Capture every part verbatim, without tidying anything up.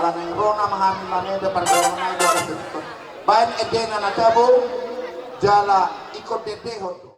Naeng ro nama hami manida pargaulan nai do. Baen endena na tabo jala ingkon dendehon do.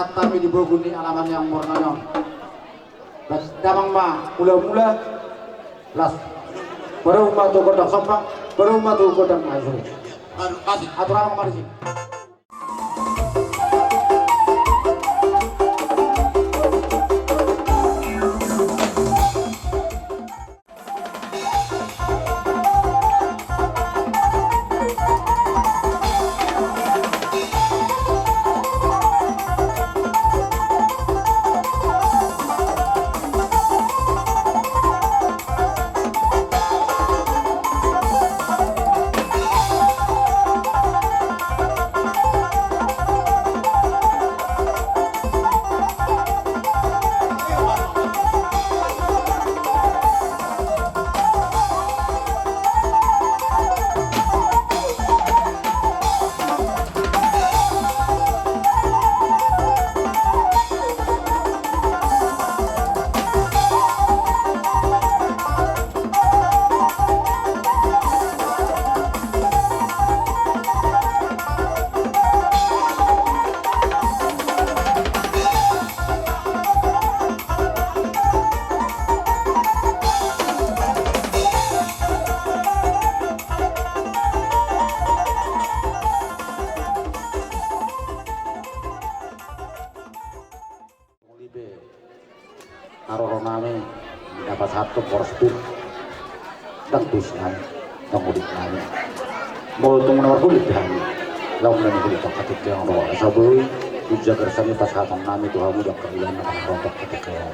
Hami di bogu ni alaman ni amang boru nami on. Las damang ma mula-mula. Las. Baru ma tu gondang sombang, baru ma tu gondang maju. Atur amang marisi. Muli pe haroro nami, dapat satu poros pir. Dang tusi nami, dang udik nami. Molo tung na marhulit di hami, laum nami hulit tong katik keong ro. Asa boi, uja gersami pasahaton nami tu hamu dang kalian na panaharon tong katik keong.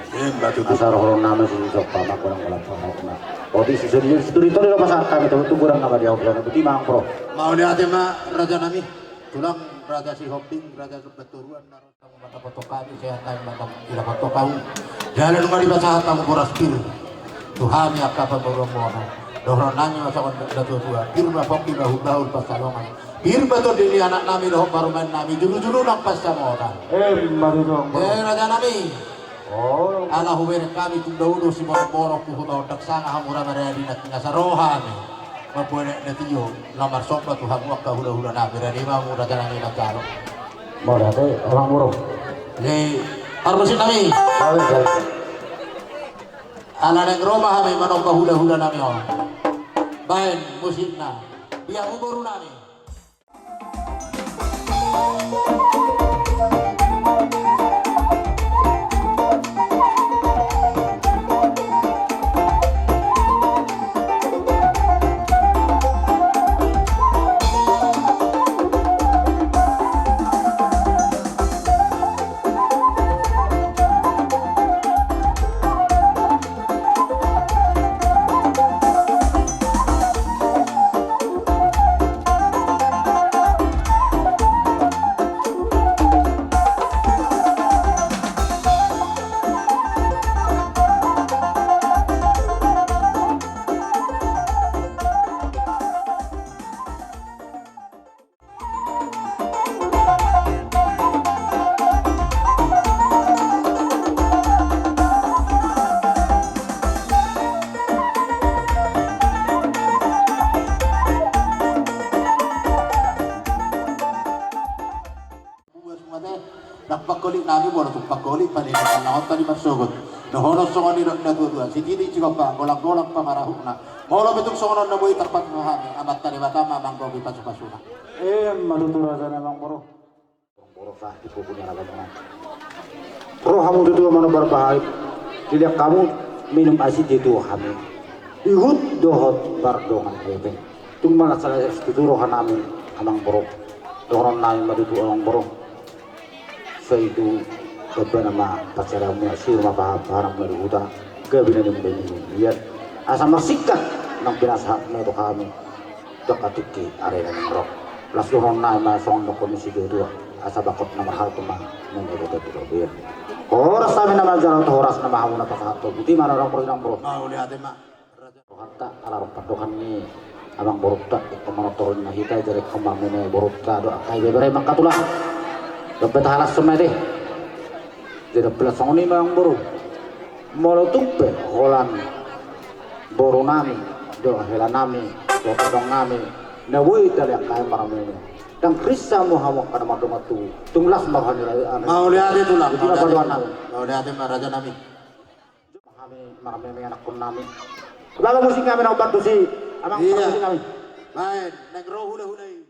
Asa rohoron nami susu sopa ma golang golang pahautna. Oti susu di situ di toli lo pasahat kami tu tu golang nama di hau sana buti mang pro. Mauliate ma raja nami, tulang raja Sihombing, raja Sebeturuan. Mata potong kami sehat kami mata tidak potong kau. Jalan nunga dipasahat kamu boras pir. Tu hami angka pamoruan mono. Dohonon nami ma songon natuatua. Pir ma pongki bahulbahul pansalongan. Pir ma tondi ni anak nami dohot parumaen nami. Julujulu nang pansamotan. Emma tutu. Eh raja nami. Ala hubereng hami tung daudo siborokborok tu huta on dang sanga hamu ra maradi nangkin asa ro hami. Mamboanek na tio na marsomba tu hamu angka hulahula nami. Rade ma hamu raja nami manjalo. Mauliate amang boru. Jadi parmusik nami. Ala naeng ro ma hami manomba hulahula nami on. Baen musikna. Biar boru nami. Dang pangkolik nami bola tung pangkolik panenakan na on tadi marsogot. Dohonon songon nidok natuatua sititik sigompa golanggolang pangarahutna. Molo pe tung songon on na boi tarpatupa hami amanta Debata ma manggohi pasupasuna. Emma tutu raja nami amang boru. Amang boru sah di pupu ni alabanna. Ro hamu tutu amang boru bahai. Dilehon hamu minum asi tutu hami. Ihut dohot pardongan hepeng. Tung manasala es tutu roha nami amang boru. Dohonon nami ma tutu amang boru. Sai tu gabe nama pasalamuna sir ma pahapaharamuna di huta. Gabe na nimbeni liat asa marsingkat nang pinasahatmuna tu hami. Dang katingki arena nang ro. Las dohonon nami ma songon dohonon ni situatua. Asa bakot na marhalto ma nang gabe gabe. Horas hami na manjalo tu horas nama hamu na pasahat tu buti ma rarang boru nang boru. Mauliate ma. Rohanta ala rap pandohan ni amang borunta ingkon manortoron na hita jadi ingkon mamune borunta dohot angka ibebere mangkatulang. Dope tahalashon ma ite. Jadi dope las songon i ma amang boru. Molo tung pe holan boru nami dohot hela nami dohot tondong nami na boi tali angka i marmune. Ndang rinsa ma hamu angka na mardongan tubu. Tung las ma roha ni raja. Mauliate tulang. Mauliate ma raja nami. Hami marmeme anakkon nami. Baen musik nami na umbantu si amang. Iya. Musik nami. Baen, naeng ro hulahula i.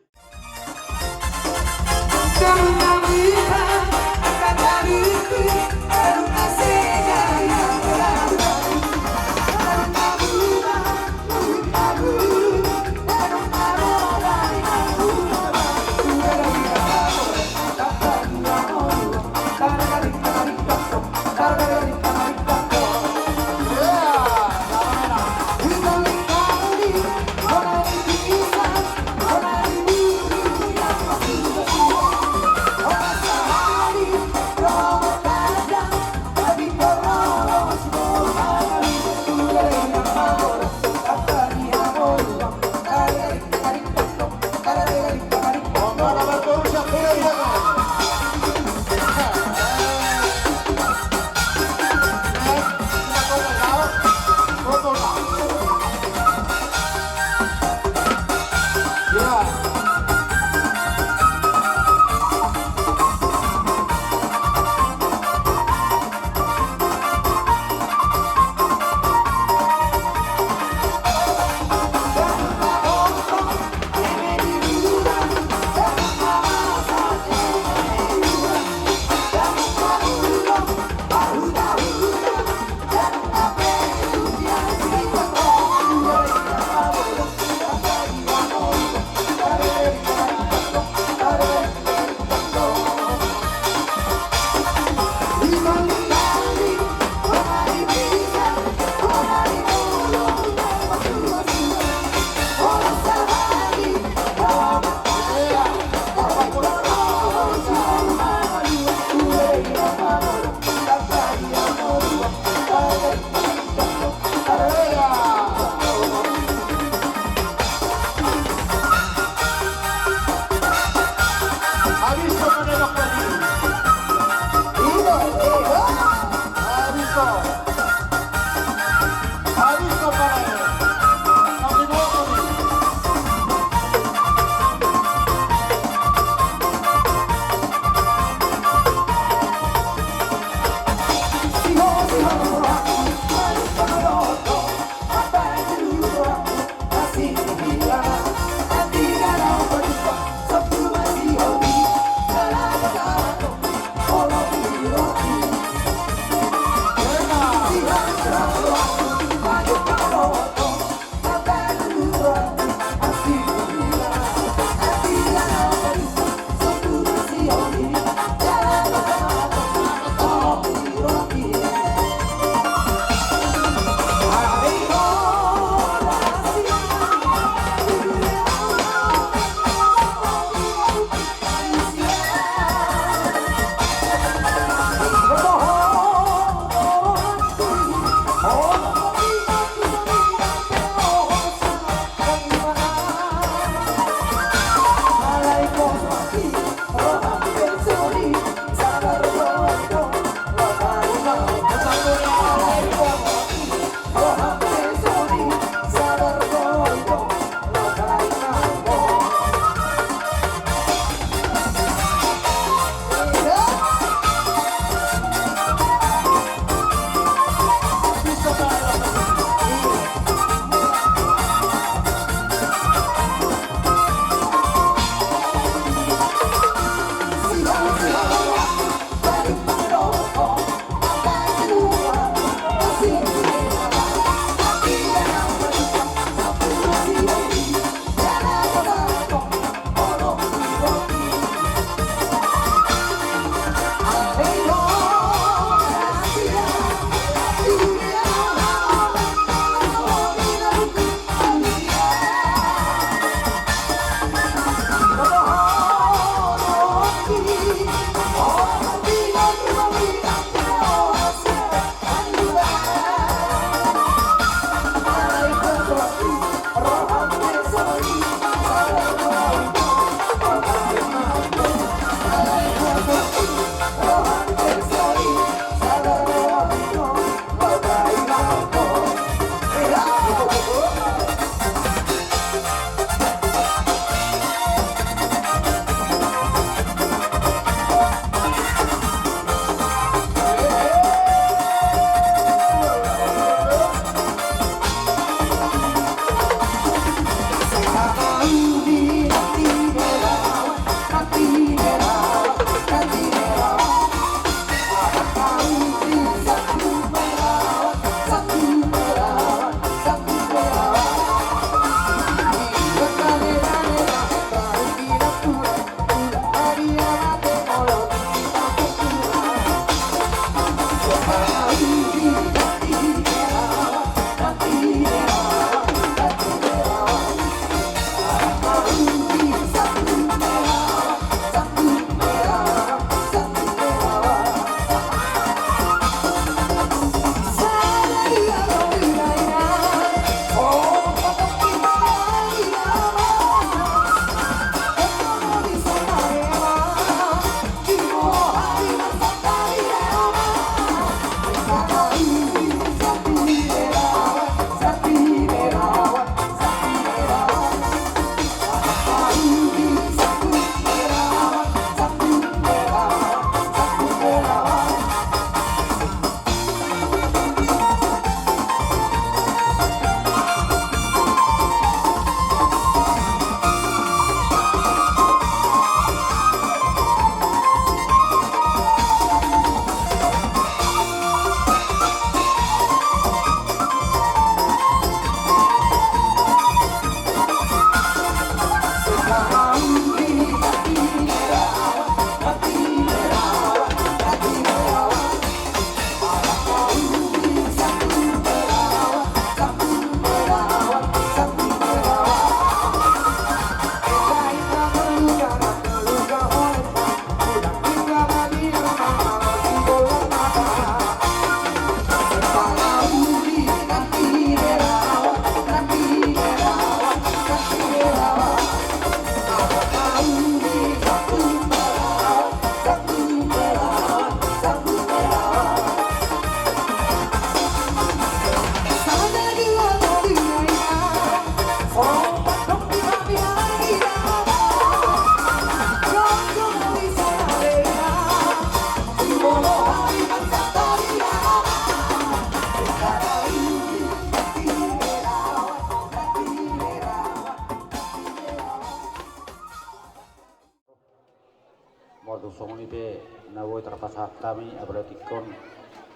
Tung songon i pe na boi tarpasahat hami, apalagi ingkon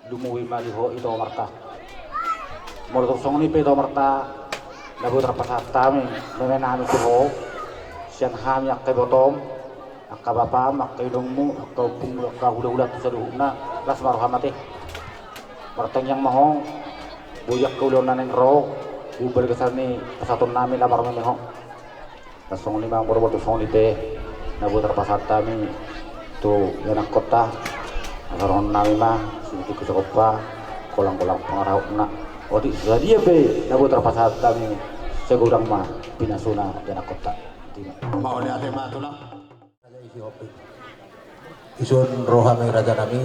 lumobi ma di ho ito marta. Molo tung songon i pe ito marta, na boi tarpasahat hami, meme nami tu ho, sian hami angka ibotom, angka bapam, angka inongmu, angka ompungmu, angka hulahula tu saluhutna, las ma roham ate. Martangiang ma ho, boi angka ulaon na naeng ro, di bagasan ni pasahaton nami na marmeme ho. Las songon i ma molo tung songon i pe, na boi tarpasahat hami tu ianakhonta, asa rohahon nami ma, sinutuki sigompa, golang-golang pangarahutna. Otik sadia pe, na boi tarpasahat hami, sai godang ma pinasuna ianakhonta. Mauliate ma tulang. Raja i Sihombing. Dison ro hami raja nami,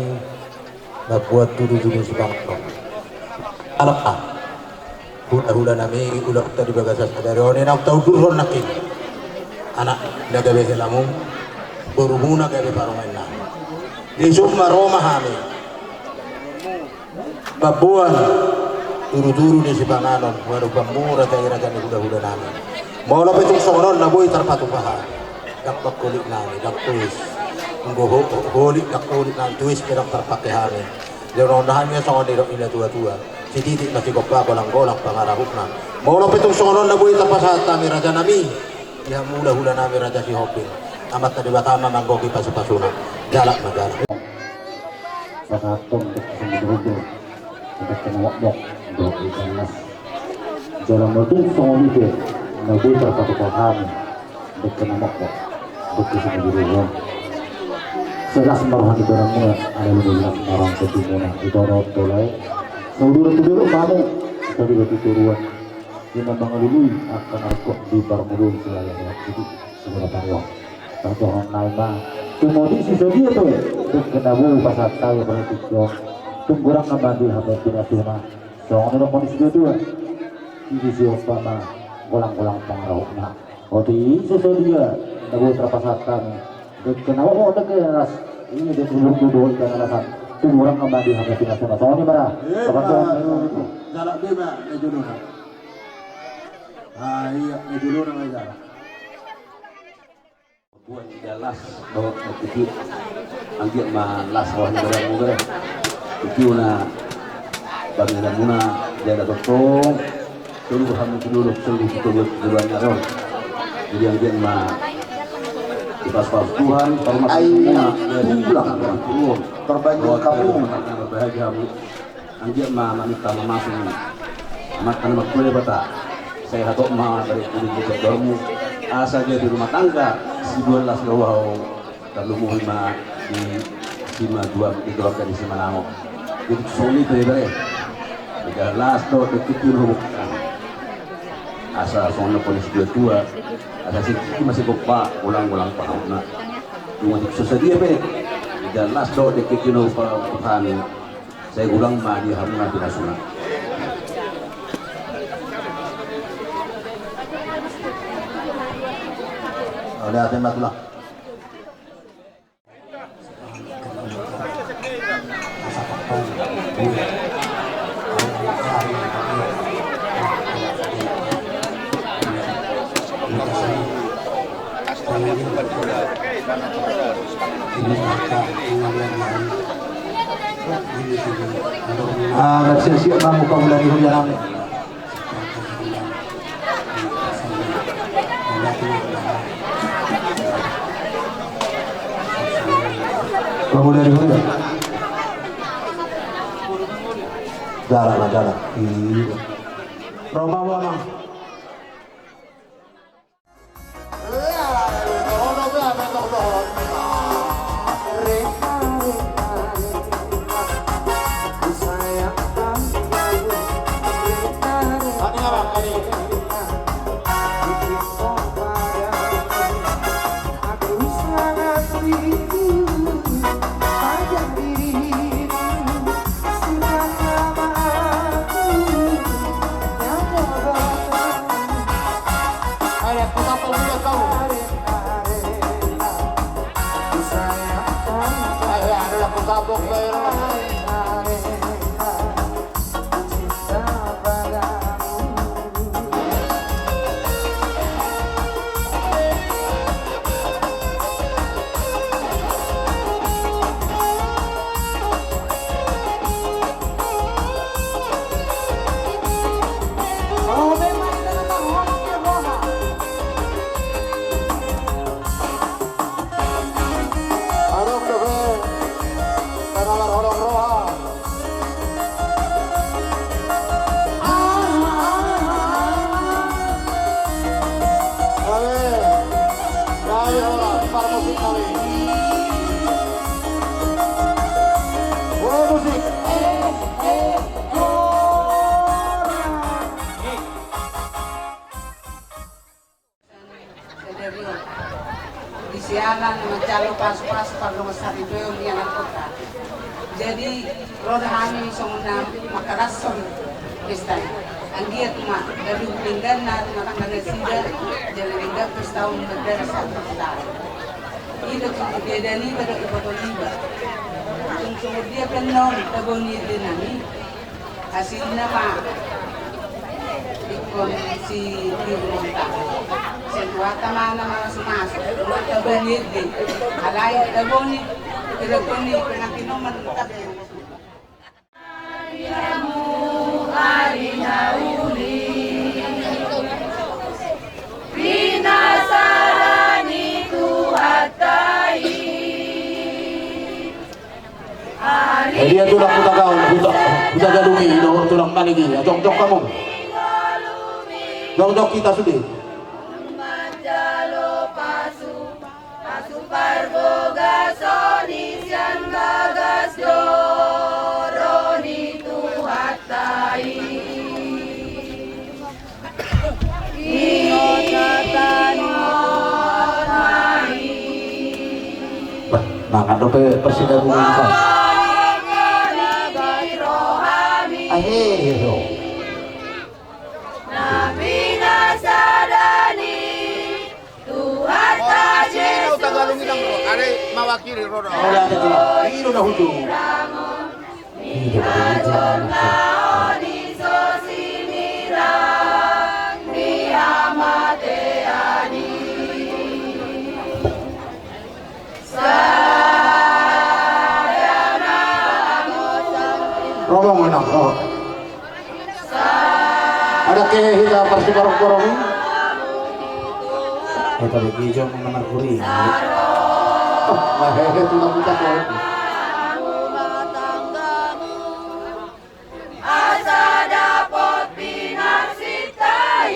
mamboan tudu-tudu sipanganon. Alap ah. Hulahula nami, ulaonta di bagasan sadari on, naung taundurhon nangkin. Anak na gabe helamum, borumuna gabe parumaennami. Dison ma ro ma hami. Mamboan tudu-tudu ni sipanganon, manang pamura tai raja ni hulahula nami. Molo pe tung songon on na boi tarpatupa hami. Ndang mangholit nami, ndang tuis. Anggo ho-, ho-, holit, ndang holit nami, tuis pe ndang tarpangke hami. Jadi on hami songon didok ni natua-tua. Sititik ma sigompa, golang-golang pangarahutna. Molo pe tung songon on na boi tarpasahat hami raja nami. Di hamu hulahula nami raja Sihombing. Amanta Debata ma manggohi pasu-pasuna. Jala ma jala. Pasahathon dek sumuduruduru, dek na mokmok dohot ikan las. Jala molo tung songon i pe na boi tarpatupa hami, dek na mokmok, dek sumuduruduru on. Sai las ma roha ni donganmuna, ala lumobi las ma roha ni tondi muna. Ito dohot tolai, saudara tu dolok hamu, ito dohot tu toruan. Di na mangalului angka na ringkot di parngoluon, siala dohot sidi, saudara tarion. Tardohon nai ma. Tung otik so sadia pe, tung na boi pasahat hami, apalagi tung godang ma di hamu pinasuna. Songon na didok ni natua-tua. Disi siompa ma golang-golang pangarahutna. Otik so sadia na boi tarpasahat hami. Dek na mokmok, dek na las. Ini dek na mokmok dohot ikan las. Tung godang ma di hamu pinasuna. Songon i ma ra. Iya, Pak. Jala be ma na jolo na. Ah, iya, na jolo na ma jala. Buat ida las dohot dek i. Anggiat ma las roha ni badanmu bere. Dek i na badanmuna jala tongtong. Tolu hamu tu dolok, tolu tu dolok, tolu an na ro. Jadi anggiat ma dipasu-pasu Tuhan, parumaenmuna, tulang, tulang, tulang. Terbanyak kampung. Berbahagia hamu. Anggiat ma maminta mamasu ni Amanta na martua Debata. Sai hatop ma bere pulung di gedormu. Asa jadi rumah tangga, siduan las do hau. Tarlumobi ma di simatua, di keluarga ni simanamok. Jadi songon i pe bere. Ida las do dek i tu hubungan. Asa songon na ponis dua tua. Asa siki masih gopa, golang-golang pangarahutna. Cuma so sadia pe. Ida las do dek i tu hubungan. Sai godang ma di hamuna pinasuna. Mauliate ma tulang. Ah, marsiasiat ma hamu pangula ni huria nami. Pangula ni huria. Jala ma jala. Iya. Roma, Roma. Di siala na manjalo pasupasu pardongansaripeon ni anakhonta. Jadi ro do hami songon na mangkalashon pesta i. Anggiat ma gabe denggan na rumah tangga nasida, jala denggan pesta on mardalan sahat tu hita. I do tontu dia dan iba do iboto iba. Tung songon dia pe annon tabo ni ende nami. Hasilna ma ingkon si di rumah tangga. Sai tuata ma na mamasu-masu. Tabo ni ende. Alai tabo ni, tabo ni pengantin on ma. Eh, dia tulang Hutagalung, Huta, Hutagalung i, do tulang Malang i, jongjong hamu. Jongjong hita sude. Pasu parbogason i sian bagas joro ni Tuhanta i. Ingot ma i. Bah, mangan dope parsinabungan i. Ahe, yo. Na pinasada ni Tuhanta Jesus. Tagalung inang ro, are mawakili ro ro. Ora ada tulang. Ino na hutu. Ino na hutu. Romong inang, romong. Ada ke hita parsiborong-borong i. Hita bagi jong mengenal kuri. Oh, hehe, tulang kita kau. Asa dapot pinarsinta i.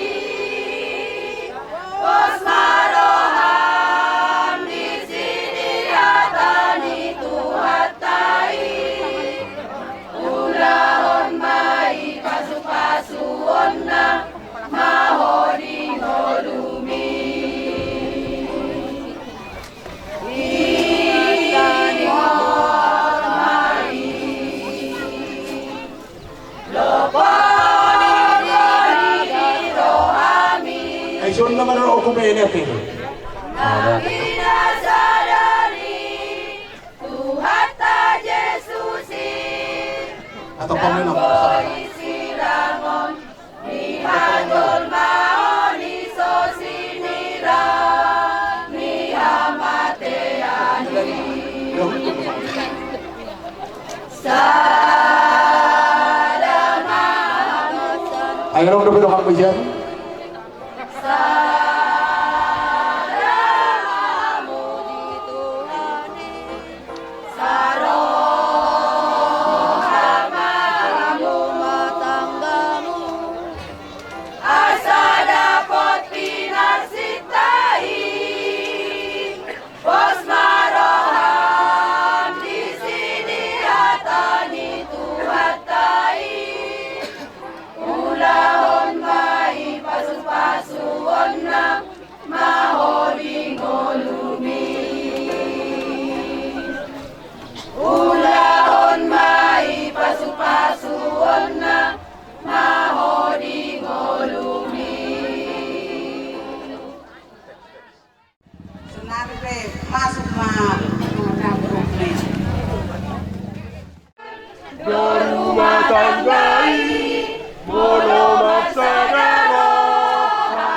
Pos ma roham disi di hata ni Tuhanta i. Ulahon ma i pasu-pasuonna ma ho di ngolumi. Ingot ma i. Ai son nama na oku mene pe. Na pinasada ni Tuhanta Jesus i. Atau kau menang. Ni hajolmaon i so sinirang ni hamatean i. Sada ma hamu. Ai ro dope do hamu sian. Sada ma hamu di Tuhan i. Saroha ma hamu rumah tanggamu. Asa dapot pinarsinta i. Pos ma roham disi di hata ni Tuhanta i. Ulahon ma i pasu-pasuonna ma ho di ngolumi. Ulahon ma i pasu-pasuonna ma ho di ngolumi. Sonari pe masuk ma. Rumah tangga i molo marsada roha.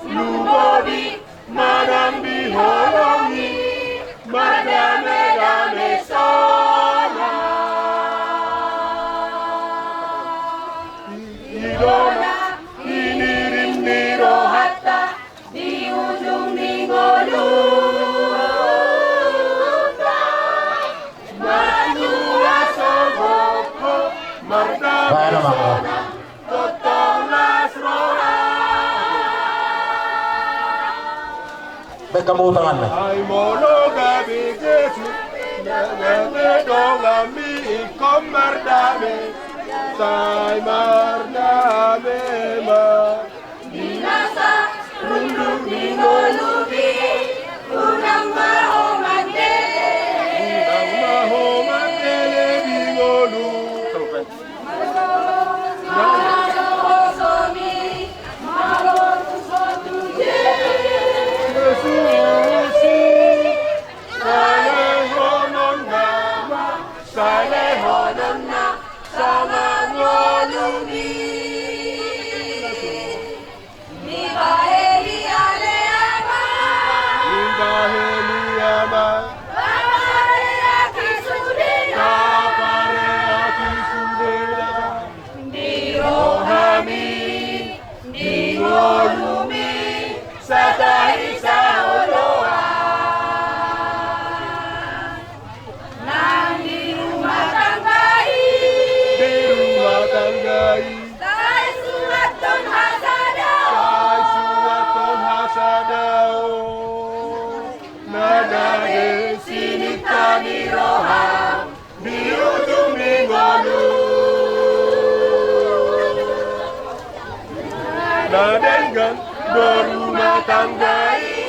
Lumobi manang di holong i mardame-dame sonang. I do na hinirim ni rohanta di ujung ni ngolunta. Matua so gokhon mardame sonang. Tongtong las roha. Baen hamu tanganna. Ai molo gabe Jesus na gabe donganmi, ingkon mardame. Sai mardame ma di Na denggan do rumah tangga i,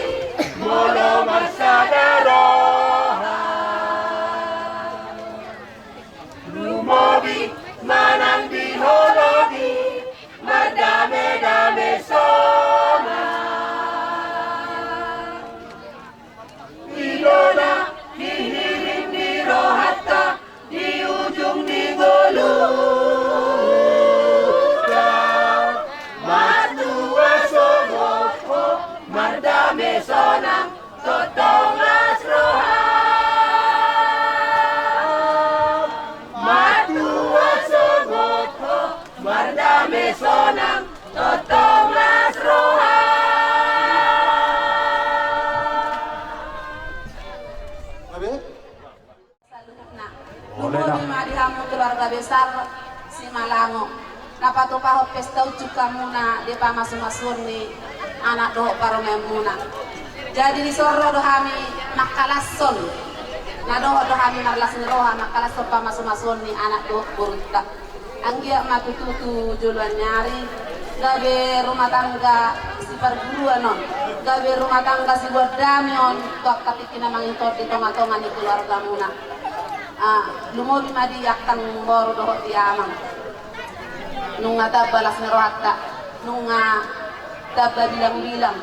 molo marsada roha. Lumobi manang di holong i, mardame-dame sonang. Di dona, di hirim ni rohanta, di ujung ni ngolunta. Matua sogot ho, mardame sonang, tongtong las roha. Matua sogot ho, mardame sonang, tongtong las roha. Saluhutna. Lumobi ma di hamu keluarga besar Simalango. Na patupahon pesta unjuk hamuna di pamasumasuon ni anak dohot parumaenmuna. Jadi dison ro do hami mangkalashon. Na dohot do hami marlas ni roha mangkalashon pamasumasuon ni anak dohot borunta. Anggiat ma tutu tu joloan ni ari gabe rumah tangga siparguruan on, gabe rumah tangga siboan dame on tu angka tingki na mangihut on di tongatonga ni keluargamuna. Ah, lumobi ma di angka boru dohot di amang. Nunga tamba las ni rohanta, nunga tamba bilangbilang,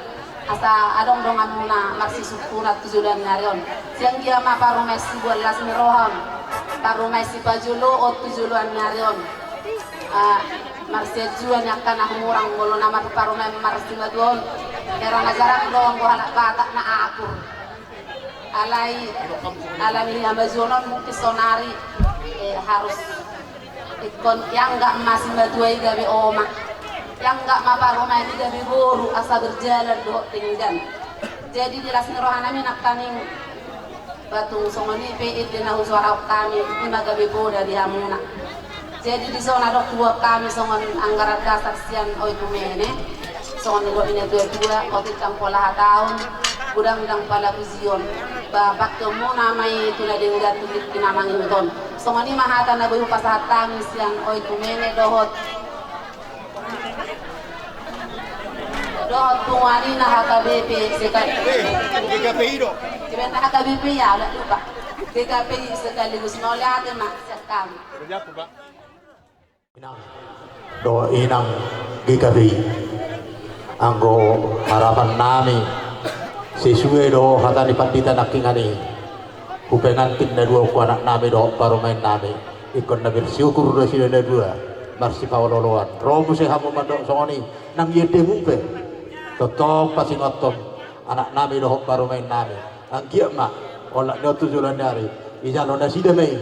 asa adong donganmuna marsisungkunan tu joloan ni ari on. Sai anggiat ma parumaen siboan las ni roha on, parumaen sipajoloon tu joloan ni ari on. Ah, marsianjuan i angka na humurang molo na marparumaen marsimatua on. Hera na jarang do anggo halak Batak na akur. Alai, alani hamajuon on mungkin sonari, eh, harus ingkon ianggap ma simatua i gabe oma. Ianggap ma parumaen i gabe boru asa berjalan dohot denggan. Jadi di las ni rohanami nangkaning, ba tung songon i pe ende na husuarahon hami, i ma gabe poda di hamuna. Jadi dison adong tubuan hami songon anggaran dasar sian Oikumene. Songon nidok ni natuatua, otik ndang pola hataon, godang ndang pola pujion. Ba pangkeonmuna ma i tu na denggan tu tingki na mangihut on. Songon i ma hata na boi hupasahat hami sian Oikumene dohot dohot punguan ni H K B P sekali. G K P I do. Sebenarnya H K B P I ya, udah lupa. G K P I sekaligus mauliate ma sian hami. Inang do inang G K P I. Anggo harapannami sesuai do hata ni pandita nangkiningan i. Hupengantin na dua on tu anaknami dohot parumaennami. Ingkon na bersyukur do sude na dua. Marsipaolooloan. Ro muse hamu mandok songon i. Nang iendemu pe. Tongtong pasingothon anaknami dohot parumaennami. Anggiat ma olat ni on tu joloan ni ari. Ijalo nasida ma i.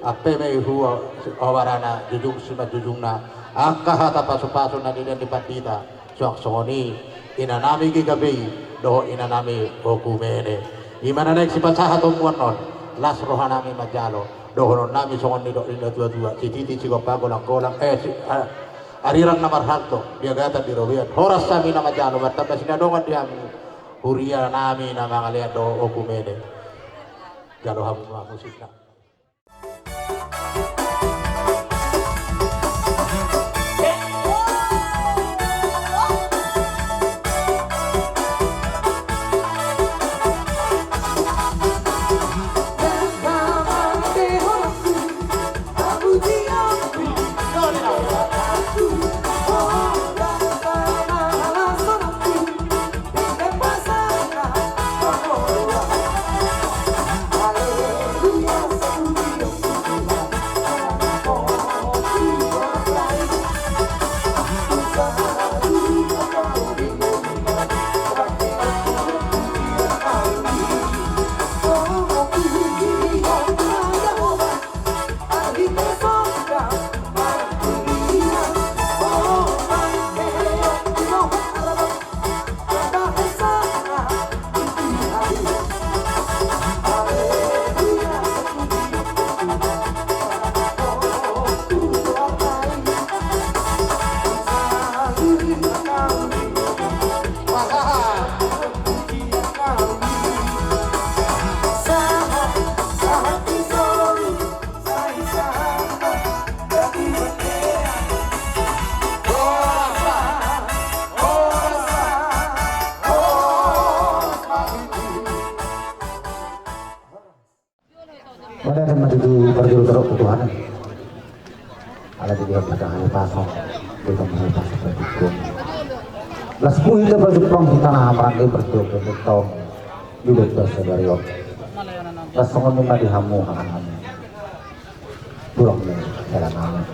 Ampe ma i huabarana jujung simanjujungna. Angka hata pasupasu na nidaon ni pandita. Suang songon i inanami G K P I dohot inanami Oikumene. I ma na naeng sipasahatonmuna on. Las rohanami manjalo. Dohononnami songon nidok ni natuatua. Sititi sigompa golanggolang. Eh, si, ah, arirang na marhalto. Di agatan di robean. Horas hami na manjalo. Martamba sinadongan di hamu. Hurianami na mangalean dohot Oikumene. Jalo hamu ma musikna. Parjolo torop tu Tuhan. Ala di dia pada hari pasang, di tengah hari pasang bertiga. Las bui hita berjumpa di tanah Amrang ini berdoa bertahun. Di udah biasa dari om. Las songon lima di hamu hanan. Pulang dari jalan anak.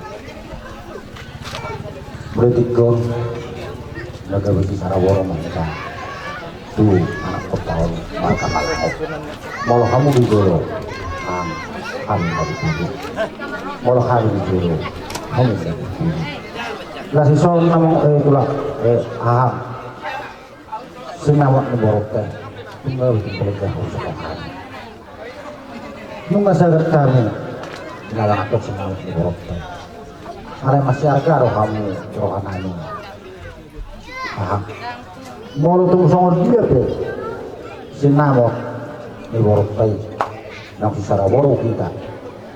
Berarti gong. Naga besi saraborong mangka. Tu anak kota on marga Malango. Molo hamu di jolo, nang hami na di jolo. Molo hami di jolo, hami na di jolo. Las ison namung, eh, tulang, eh, aham. Sinamot ni borokta. Tinggal di kolega hurus hami. Nunga sagat hami. Lalang atur sinamot ni borokta. Alai masiarga do hamu rohanami. Aha. Molo tung songon dia pe sinamot ni borokta i, nang sisaraboru hita.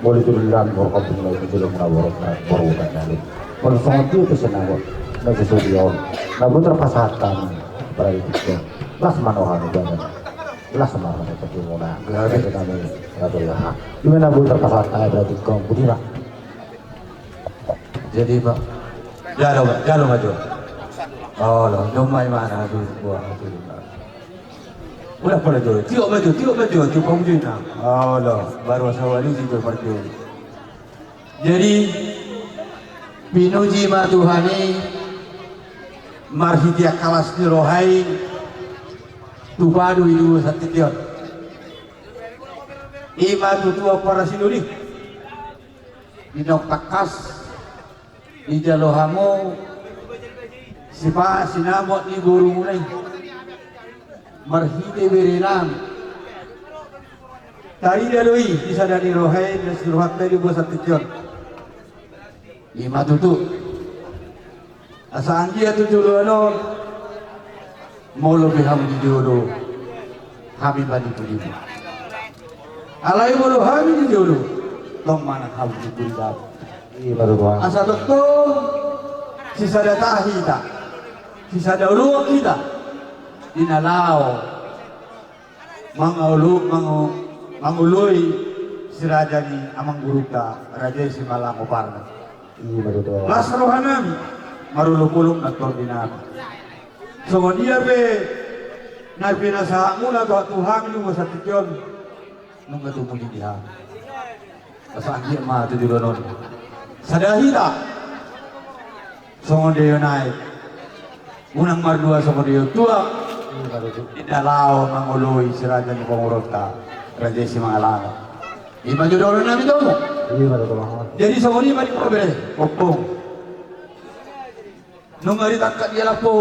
Molo tu dalan borokta i, tu jolo muna borokta, boru tanggalin. Molo songon dia pe sinamot na sisudi on, na boi tarpasahat hami. Berarti las ma rohami badan. Las ma rohami. Berarti kami. Berarti ya. Di mana boi tarpasahat hami berarti kau budi ma. Jadi, Pak, jalo, Pak, jalo maju. Oh, lo, domai mana tu, buah tu. Udah pada jolo, tiok maju, tiok maju, tiok maju na. Oh, lo, baru asal wali si jolo maju. Jadi, pinuji ma Tuhan i, marhite angka las ni roha i, tu padu i dua santition. Ima tutu ampara sinuri. Di naung tangkas dijalo hamu sipa sinamot ni borumuna i marhite berenami. Tarida do i di sada ni roha i, di rohanta i di bosan tingki on. Ima tutu. Asa anggiat tu joloan on, molo pe hamu di jolo, hami ma di pudi. Alai molo hami di jolo, tong ma nang hamu di pudi. Asa tongtong sisada tahi hita, sisada uluan hita di na laho mangolu, mango, mangoloi si raja ni amangborunta, raja i Simalango Parna. Las rohanami, marolopolop na tordinami. Songon dia pe na pinasahatmuna tu hami di bosan tingki on, nunga tumuli di hami. Asa anggiat ma tu joloan on sada hita. Songon dia i nai. Unang mardua songon dia i tuak. Di na laho mangoloi si raja ni pamoruonta, raja i Simalango. Ima joloannami domu. Jadi songon i ma di pabere, ompung. Nunga ditangkap dialap ho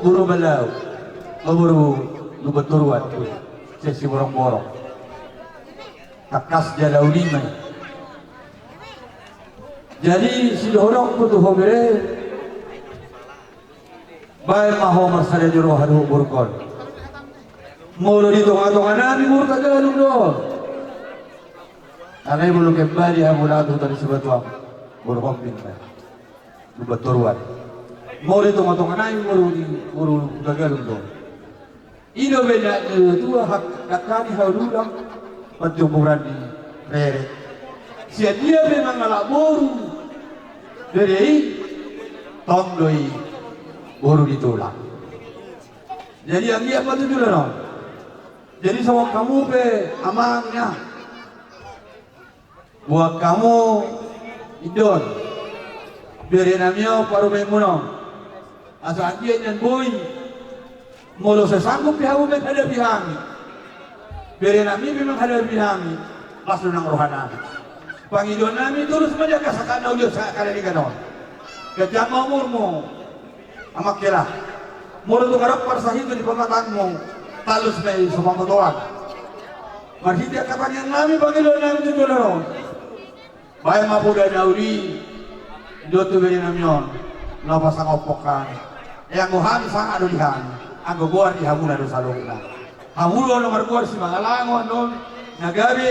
boru Balau, boru Lumban Toruan, sian Siborongborong. Tangkas jala unang ma i. Jadi sidohononku tu ho bere, baen ma ho marsada ni roha dohot borungkon. Molo di tongatonganami boru Tagalung do. Alai molo kembali hamu laho tu huta ni sibatuam, boru Hombing ma i. Lumban Toruan. Molo di tongatonganami boru ni, boru Tagalung do. I do benda ni natua-tua, hak, hak ni hau dulang, panjomuran ni rere. Sian dia pe mangalap boru bere i, tong do i boru ni tulang. Jadi anggiat ma tu joloan on. Jadi songon hamu pe amang, inang. Buat hamu, inang, berenami on, parumaenmuna on. Asa anggiat nian boi, molo so sanggup pe hamu menghadapi hami, berenami pe menghadapi hami, las do nang rohanami. Pangidoannami, torus ma di angka sangkap na uli on, sangkap na denggan on. Ganjang ma umurmu. Amang hela, molo tung adong parsahiton di pamatangmu, talus ma i so pamotoan. Marhite angka tangiangnami, pangidoannami tu joloan on, baen ma poda na uli dohot tu berenami on, laho pasangaphon hami. Ai anggo hami sangap do di hami, anggo goar di hamuna do saluhutna. Hamu do na margoar Simangalango annon, na gabe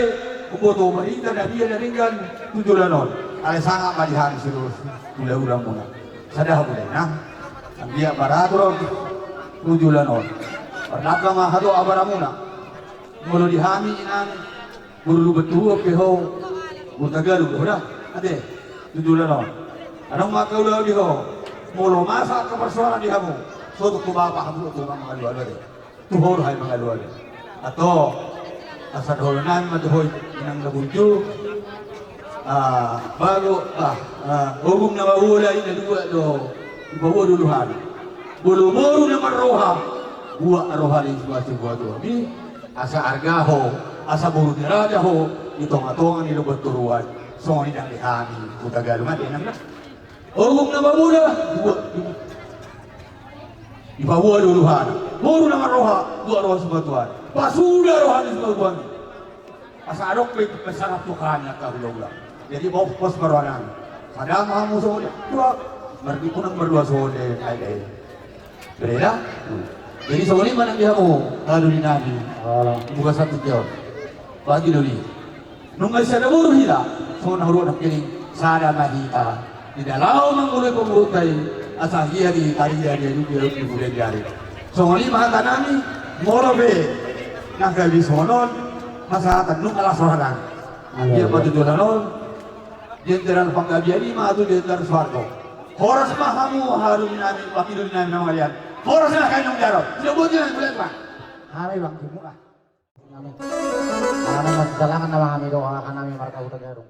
umboto barita na dia na denggan tu joloan on. Alai sangap ma di hami sadari on, hulahulamuna. Sada hamu da inang, anggiat maratur on tu joloan on. Marnamba ma hata abaramuna. Molo di hami inang, boru Lumban Toruan pe ho, Huta Galung do da. Ate, tu joloan on. Adong ma angka ulaon di ho. Molo masa angka parsoalan di hamu, sotung tu bapa hamu do tu mangalualu, ate. Tu ho do hami mangalualu. Antong, asa dohonon nami ma tu ho, inang na burju. Ah, bago, ah, ah, ogung na mabola i na dua do dipaboa do luhana. Molo boru na marroha, buat roha ni siboan siboan tu hami. Asa arga ho, asa boru ni raja ho di tongatonga ni Lomban Toruan. Songon i nang di hami Huta Galung, ate, inang na. Ogung na mabola, buat, dipaboa do luhana. Boru na marroha, buat roha siboan tuan. Pasuda roha ni siboan tuan. Asa adong pe parsangap tu hami angka hulahula. Jadi pos, pos ma roha nami. Sada ma hamu songon i, dua. Mardi unang mardua songon i, ai, ai. Beda. Jadi songon i ma nang di hamu, haha doli nami. Alah. Buka satu jawab. Bagi doli. Nunga sada boru hita, songon na huroha nangkining, sada ma hita. Di na laho mangoloi pangurutta i, asa hia di tarida di adong di adong di bulan di ari. Songon i ma hata nami, molo pe nang gabe songon on, hasahatan nunga las roha nami. Alah. Ia patujuan on, Jenderal Panggabean i ma tu Jenderal Soeharto. Horas ma hamu haha doli nami, bagi doli nami na mangalean. Horas ma hami nang di Arop. Sudah buat nami bulan ma. Hami bang jumuk ah. Nami. Hami ma tu jalangan nama hami do, hami marga Huta Gadung.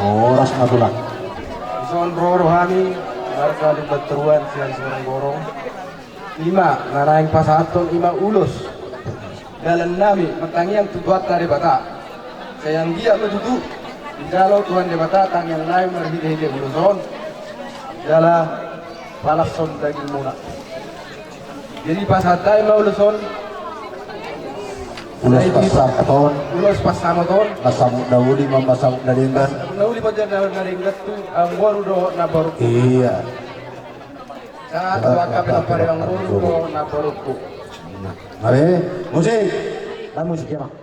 Horas ma tulang. Dison ro do hami marga Lumbantoruan sian Simargorong. Ima na naeng pasahathon ima ulos dalan nami martangiang tu Tuhanta Debata. Sai anggiat ma tutu dijalo Tuhan Debata tangiang nami marhitehite ulos on jala palashon dagingmuna. Jadi pasahat hami ma ulos on. Ulos pansamot on. Ulos pansamot on. Na saut na uli ma, na saut na denggan. Na uli ma, na denggan tu namboru dohot namborungku. Iya. Sahat tu angka pinompar ni namboru dohot namborungku. Mari, musik. Nah, musik ya, Bang.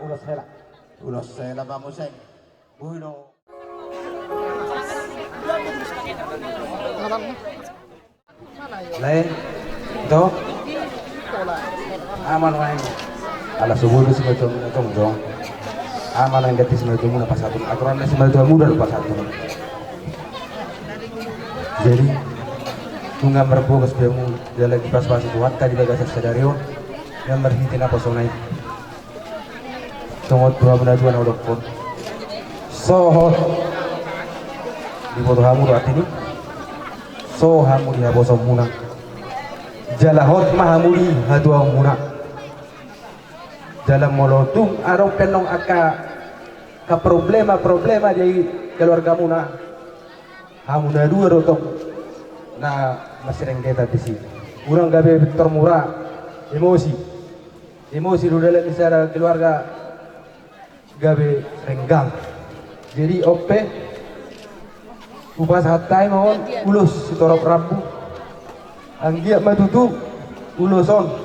Ulos hela. Ulos hela ma muse. Boi do. Lae, to? Aman wae. Ala so boi do simatua muna tong jong. Aman wae, ganti simatua muna pasahat on. Aturan na simatua muna do pasahat on. Jadi, nunga marbogas be hamu jala dipasupasu Tuhanta di bagasan sadari on, na marhite naposona i. Songon tu hamu na dua na hudokkon. So hot. Diboto hamu do artini. So hamu di haposoonmuna. Jala hot ma hamu di hatuaonmuna. Jala molo tung adong pe annon angka, angka problema-problema di keluargamuna, hamu na dua do tong na marsirenggetan disi. Unang gabe pintor mura, emosi. Emosi do dalan ni sada keluarga gabe renggang. Jadi on pe, hupasahat hami ma on ulos sitorop rambu. Anggiat ma tutu ulos on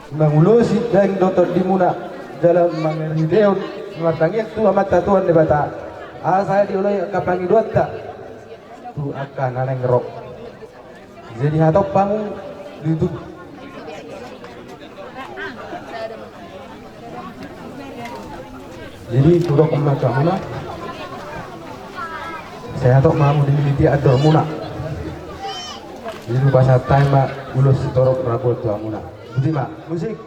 mangulosi daging dohot tondimuna, jala marhitehon martangiang tu Amanta Tuhan Debata, asa dioloi angka pangidoanta tu angka na naeng ro. Jadi hatop hamu di tutu. Jadi hudokkon ma tu hamuna. Sai hatop ma hamu di mitiak andormuna. Jadi hupasahat hami ma ulos sitorop rambu tu hamuna. Boti ma, musik.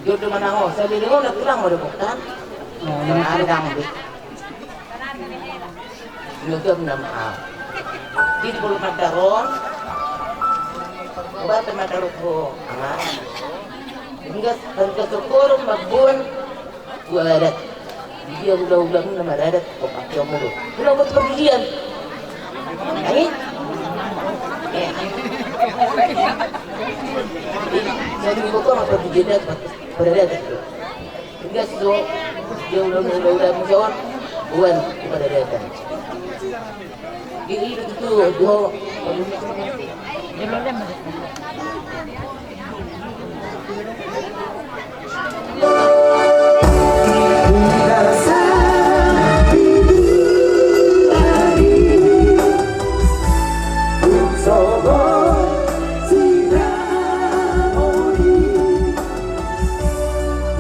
Jodo manang on, sabi dengan on, tulang mau dapatkan. Ada dang. Nutup nama. Di bulu mata ron. Obat mata ruko. Ama. Hingga harga sokorum babun. Gua adat. Dia udah-udah nama adat. Kok pakai omong. Udah buat pergian. Ani? Eh. Jadi bukan apa pergian, pada adat. Tugas do, dia ulang-ulang, ulang jawab, buan kepada dia kan. Jadi itu do.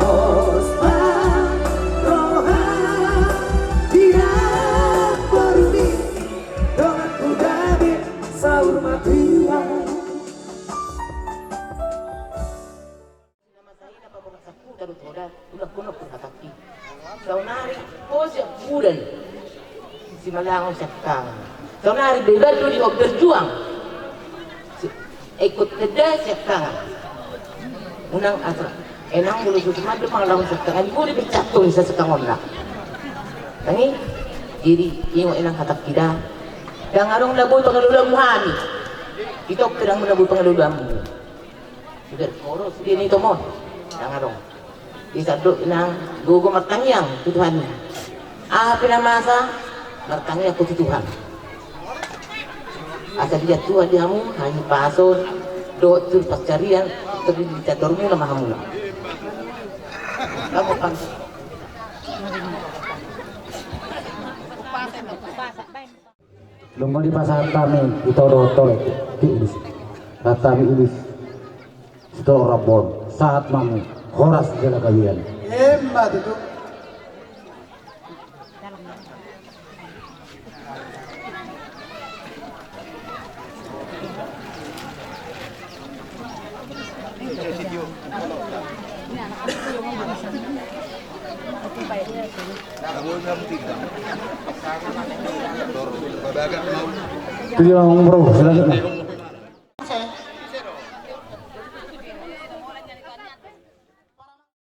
Pos ma roha di rambormi, donganku gabe saur matua. Saonari pos ya bulan. Simalangon siangkangan. Saonari bebas do di on berjuang. Si-, Ikut tenda siap tangan. Unang asa. Enang bulu susu madu pangalaman siap tangan. Bulu dipecat tu bisa setangonna. Tangi. Jadi ingo enang hatak kita. Dang adong na boi pangaluluanmu hami. Kita pedang na boi pangaluluanmu. Sudah koros dia ni tomon. Dang adong. Di sandok nang gogo martangiang tu Tuhan. Aha pe na masa martangiang tu Tuhan. Asa dia Tuhan di hamu, hahipason, dohot tu pansarian, terdiri di catur mula ma hamu. Kamu pan. Nunga dipasahat hami, ito do tole, ti ulus. Rata hami ulus. Sito rambon, sahat mamu, horas jala gawian. Emma tutu. Tujuh orang bro, selanjutnya.